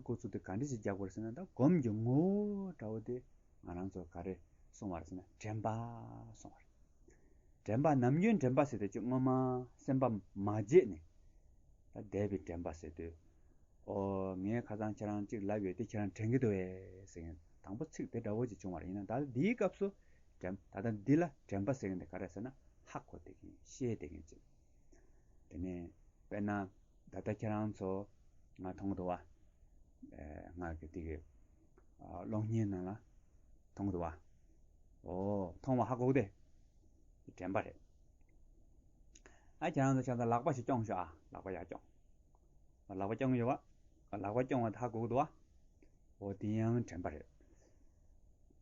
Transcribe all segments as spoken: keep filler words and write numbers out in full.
འགོ་ཚུགས་དུས་ག་འདྲ་ཞིག་རྒྱག་དགོས་རེད་ཟེར་ན། ད་སྒོམ་གྱི་ངོ་བོ་འདྲ་བོ་དེ་ང་རང་ཚོ་ག་རེ་གསུངས་པ་རེད་ཟེར་ན། དྲན་པ་གསུངས་པ་རེད། དྲན་པ་ནམ་རྒྱུན་དྲན་པ་ཟེར་དུས་ཅིག་སྔོན་མ་སེམས་པ་མ་བརྗེད་ནས་ད་བསྡད་པའི་དྲན་པ་ཟེར་དུས། ཨོ་ངས་ཁ་སང་ཁྱེད་རང་ཅིག་ལབ་ཡོད་དེ་ཁྱེད་རང་དྲན་གྱི་འདུག་གས་ཟེར་མཁན། དང་པོ་ཚིག་དེ་འདྲ་བོ་ཅིག་བྱུང་བ་རེད། ཡིན་ན་ད་འདིའི་སྐབས་སུ་དྲན། ད་ལྟ་འདི་ལ་དྲན་པ་ཟེར་མཁན་དེ་ག་རེ་ཟེར་ན། ཧ་གོ་བསྡད་མཁན། ཤེས་བསྡད་མཁན་ཅིག་དེ་ནས་དཔེར་ན་ད་ལྟ་ཁྱེད་རང་ཚོ་ང་མཐོང་གི་འདུག་བ། ཨེ་ང་གི་དེ་གི་ཨ་གློག་བརྙན་ནང་ལ་མཐོང་གི་འདུག་བ། ཨོ་མཐོང་བ་ཧ་གོ་གི་དེ་དྲན་པ་རེད། ཨ་ཁྱེད་རང་ཚོ་ཆ་ཚང་ལག་པ་ཞིག་རྐྱོང་ཤོག་ཨ་ལག་པ་ཡར་རྐྱོང་། ལག་པ་རྐྱོང་ཡོད་བ། ལག་པ་རྐྱོང་བ་དེ་ཧ་གོ་གི་འདུག་བ། ཨོ་དེ་ཡང་དྲན་པ་རེད།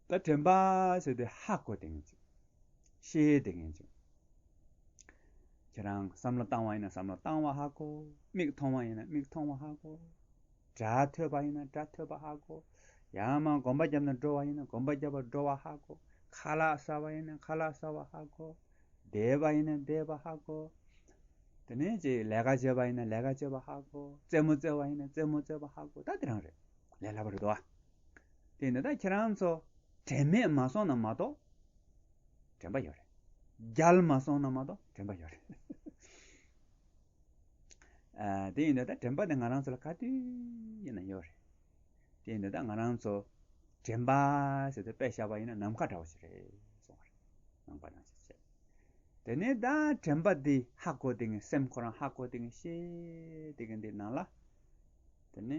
ད་དྲན་པ་ཟེར་དེ་ཧ་གོ་བསྡད་མཁན་ཅིག་ཤེས་བསྡད་མཁན་ཅིག་ཁྱེད་རང་བསམ་བློ་བཏང་བ་ཡིན་ན་བསམ་བློ་བཏང་བ་ཧ་གོ། མིག་མཐོང་བ་ཡིན་ན་མིག་མཐོང་བ་ཧ་གོ། སྒྲ་ཐོས་པ་ཡིན་ན་སྒྲ་ཐོས་པ་ཧ་གོ། ཡང་མ་གོམ་པ་བརྒྱབ་ན་འགྲོ་བ་ཡིན་ན་གོམ་པ་བརྒྱབ་པ་འགྲོ་བ་ཧ་གོ། ཁ་ལག་ཟ་བ་ཡིན་ན་ཁ་ལག་ཟ་བ་ཧ་གོ། བསྡད་པ་ཡིན་ན་བསྡད་པ་ཧ་གོ། དེ་ནས་ཅིག་ལས་ཀ་བྱེད་པ་ཡིན་ན་ལས་ཀ་བྱེད་པ་ཧ་གོ། རྩེད་མོ་རྩེ་བ་ཡིན་ན་རྩེད་མོ་རྩེ་བ་ཧ་གོ། ད་དེ་རང་རེད། ལས་སླ་པོ་རེད་དོ། དེ་ཡིན་ན་ད་ཁྱེད་རང་ཚོ་དྲན་མེད་མ་སོང་ན་མ་གཏོགས་དྲན་པ་ཡོད་རེད། རྒྱལ་མ་སོང་ན་མ་གཏོགས་དྲན་པ་ཡོད་རེད། ཨ་དེ་ཡིན་ན་ད་དྲན་པ་དེ་ང་རང་ཚོ་ལ་ག་དུས་ཡིན་ན་ཡོད་རེད། དེ་ཡིན་ན་ད་ང་རང་ཚོ་དྲན་པ་ཟེར་དུས་དཔེ་བཞག་པ་ཡིན་ན་ནམ་མཁའ་འདྲ་བོ་ཞིག་རེད་གསུངས་པ་རེད། ནམ་མཁའ་ནང་བཞིན་བྱས། དེ་ནས་ད་དྲན་པ་འདི་ཧ་གོ་བསྡད་མཁན། སེམས་ཁོ་རང་ཧ་གོ་བསྡད་མཁན། ཤེས་བསྡད་མཁན་འདི་ནང་ལ་དེ་ནས་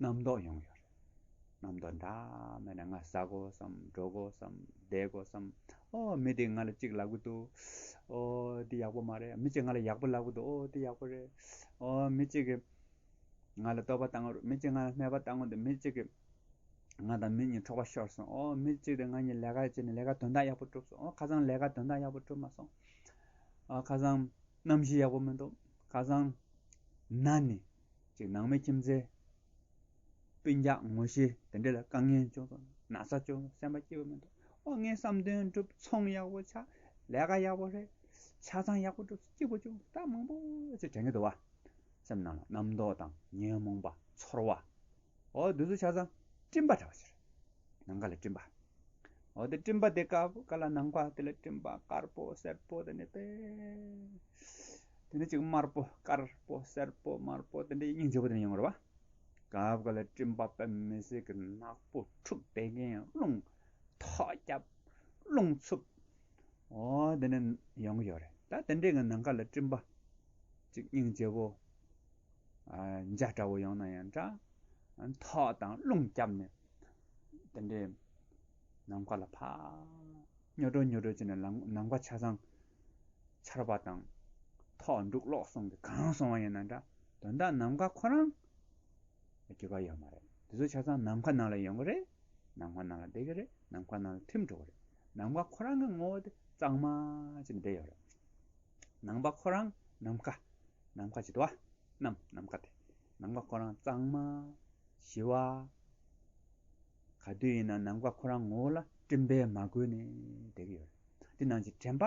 རྣམ་རྟོག་ཡོང་གི་ཡོད་རེད། རྣམ་རྟོག་འདྲ་མིན་འདྲ། ང་ཟ་དགོས་བསམ། འགྲོ་དགོས་བསམ། བསྡད་དགོས་བསམ། ཨོ་མི་དེ་ང་ལ་གཅིག་ལབ་ཀྱི་འདུག་ཨོ་འདི་ཡག་པོ་མ་རེད། མི་གཅིག་ང་ལ་ཡག་པོ་ལབ་ཀྱི་འདུག་ཨོ་འདི་ཡག་པོ་རེད། ཨོ་མི་གཅིག་གིས་ང་ལ་བསྟོད་པ་བཏང་གི་རེད། མི་གཅིག་ང་ལ་སྨད་པ་བཏང་གི་འདུག་མི་གཅིག་གིས་ང་དང་མི་གཉིས་འཁྲུག་པ་ཤོར་སོང་། ཨོ་མི་གཅིག་དེ་ང་གཉིས་ལས་ཀ་བྱས་ནས་ལས་ཀ་དོན་དག་ཡག་པོ་གྲུབ་སོང་། ཨོ་ཁ་སང་ལས་ཀ་དོན་དག་ཡག་པོ་གྲུབ་མ་སོང་། ཨོ་ཁ་སང་གནམ་གཤིས་ཡག་པོ་མི་འདུག་ཁ་སང་ན་ནས་ཅིག་ནང་མི་ཁྱིམ་མཚེས་སྤུན་ཀྱག་ངོ་ཤེས་དེ་འདྲ་ལ་དཀའ་ངལ་བྱུང་སོང་། ན་ཚ་བྱུང་སོང་། སེམས་པ་སྐྱིད་པོ་མི་འདུག་ཨོ་ངའི་བསམ་དོན་འགྲུབ། ཚོང་ཡག་པོ་ཆགས། ལས་ཀ་ཡག་པོ་རེད། ཆ་ཚང་ཡག་པོ་འགྲུབ། སྐྱིད་པོ་བྱུང་། ད་མང་པོ་ཅིག་དྲན་གྱི་འདུག་བ། སེམས་ནང་ལ་རྣམ་རྟོག་དང་ཉོན་མོངས་པ། ཚོར་བ། འོ་འདི་ཚོ་ཆ་ཚང་སྤྲིན་པ་འདྲ་བ་ཞིག་རེད། ནམ་མཁའ་ལ་སྤྲིན་པ། འོ་དེ་སྤྲིན་པ་དེ་ཀ་ཀ་ལ་ནམ་མཁའ་དེ་ལ་སྤྲིན་པ་དཀར་པོ་སེར་པོ་དེ་ནས་དཔེ། དེ་ནས་ཅིག་དམར་པོ་དཀར་པོ་སེར་པོ་དམར་པོ་དེ་འདྲའི་སྙིང་རྗེ་པོ་དེ་ནས་ཡོང་གི་རེད་བ། ཀ་ཀ་ལ་སྤྲིན་པ་དཔེ་མི་སྲིད་ཀྱི་ནག་པོ་འཁྲུགས་བསྡད་མཁན། རླུང་ཐོག་བརྒྱབ། རླུང་འཚུབ། འོ་དེ་ནས་ཡོང་གི་ཡོད་རེད། ད་དེ་འདྲའི་གི་ནམ་མཁའ་ལ་སྤྲིན་པ་ཅིག་སྙིང་རྗེ་པོ། ཨ་འཇའ་འདྲ་བོ་ཡོང་ན་ཡང་འདྲ། ཨ་ཐོག་དང་རླུང་བརྒྱབ་ནས་དེ་འདྲའི་ནམ་མཁའ་ལ་ཕར་སྙོ་སྒྲོ་སྙོ་སྒྲོ་བྱས་ནས་ལམ་ནམ་མཁའ་ཆ་ཚང་ཆར་པ་དང་ཐོག་འབྲུག་སློག་སོང་གི་གང་སོང་བ་ཡིན་ན་འདྲ། དོན་དག་ནམ་མཁའ་ཁོ་རང་རྒྱུ་ག་ཡོད་མ་རེད། དེ་ཚོ་ཆ་ཚང་ནམ་མཁའ་ནང་ལ་ཡོང་གི་རེད། ནམ་མཁའ་ནང་ལ་བསྡད་ཀྱི་རེད། ནམ་མཁའ་ནང་ལ་ཐིམ་འགྲོ་གི་རེད། ནམ་མཁའ་ཁོ་རང་གི་ངོ་བོ་དེ་གཙང་མ་ཅིག་བསྡད་ཡོད་རེད། ནམ་མཁའ་ཁོ་རང་ནམ་མཁའ། ནམ་མཁའ་ཅིག་འདུག་བ། ནམ་ནམ་མཁའ་དེ། ནམ་མཁའ་ཁོ་རང་གཙང་མ། ཞི་བ། ག་དུས་ཡིན་ན་ནམ་མཁའ་ཁོ་རང་ངོ་བོ་ལ་སྤྲིན་པས་མ་གོས་ནས་བསྡད་ཀྱི་ཡོད་རེད། དེ་ནང་བཞིན་དྲན་པ་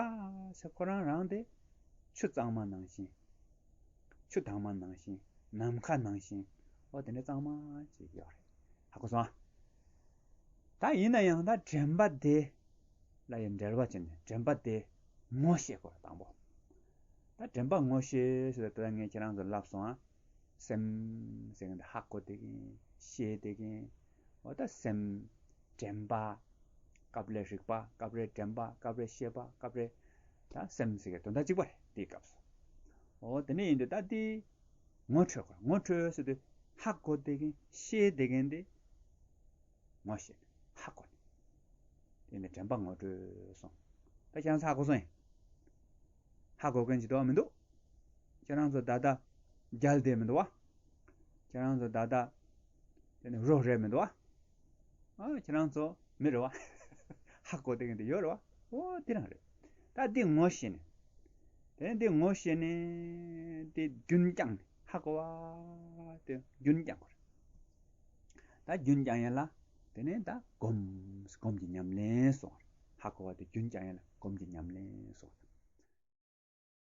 ཟེར་ཁོ་རང་རང་དེ་ཆུ་གཙང་མ་ནང་བཞིན། ཆུ་དྭངས་མ་ནང་བཞིན། ནམ་མཁའ་ནང་བཞིན། འོ་དེ་འདྲ་གཙང་མ་ཅིག་ཡོད་རེད། ཧ་གོ་སོང་ཨ། ད་ཡིན་ན་ཡང་ད་དྲན་པ་དེ་ལ་ཡང་འབྲེལ་བ་བྱས་ནས་དྲན་པ་དེ་ངོ་ཤེས་དགོས་རེད་དང་པོ། ད་དྲན་པ་ངོ་ཤེས་ཟེར་ད་ངས་ཁྱེད་རང་ཚོ་ལབ་སོང་ཨ། སེམས་ཟེར་མཁན་དེ་ཧ་གོ་བསྡད་མཁན། ཤེས་བསྡད་མཁན། འོ་ད་སེམས། དྲན་པ། སྐབས་རེ་རིག་པ། སྐབས་རེ་དྲན་པ། སྐབས་རེ་ཤེས་པ། སྐབས་རེ། ད་སེམས་ཟེར་མཁན་དོན་དག་གཅིག་པ་རེད་དེའི་སྐབས་སུ། འོ་དེ་འདྲ་ཡིན་དུས་ད་དེ་ངོ་འཕྲོད་དགོས། ངོ་འཕྲོད་ཟེར་དུས་ཧ་གོ་བསྡད་མཁན། ཤེས་བསྡད་མཁན་དེ་ངོ་ཤེས་ནས་ཧ་གོ་ནས། དེ་ནས་དྲན་པ་ངོ་འཕྲོད་སོང་། ད་ཁྱེད་རང་ཚོ་ཧ་གོ་སོང་ཡིན། ཧ་གོ་མཁན་ཅིག་འདུག་བ་མི་འདུག་ཁྱེད་རང་ཚོ་ད་ལྟ་རྒྱལ་བསྡད་མི་འདུག་བ། ཁྱེད་རང་ཚོ་ད་ལྟ་དེ་ནས་རོ་རེད་མི་འདུག་བ། ཨ་ཁྱེད་རང་ཚོ་མི་རེད་བ། ཧ་གོ་བསྡད་མཁན་དེ་ཡོད་རེད་བ། འོ་དེ་རང་རེད། ད་འདི་ངོ་ཤེས་ནས། དེ་ནས་འདི་ངོ་ཤེས་ནས་དེ་རྒྱུན་བསྐྱངས་ནས་ཧ་གོ་བ། དེ་རྒྱུན་བསྐྱངས་དགོས་རེད། ད་རྒྱུན་བསྐྱངས་ཡིན་ལ། དེ་ནས་ད་སྒོམ། སྒོམ་གྱི་ཉམས་ལེན་སོགས། ཧ་གོ་བ་དེ་རྒྱུན་བསྐྱངས་ཡིན་ལ་སྒོམ་གྱི་ཉམས་ལེན་སོགས།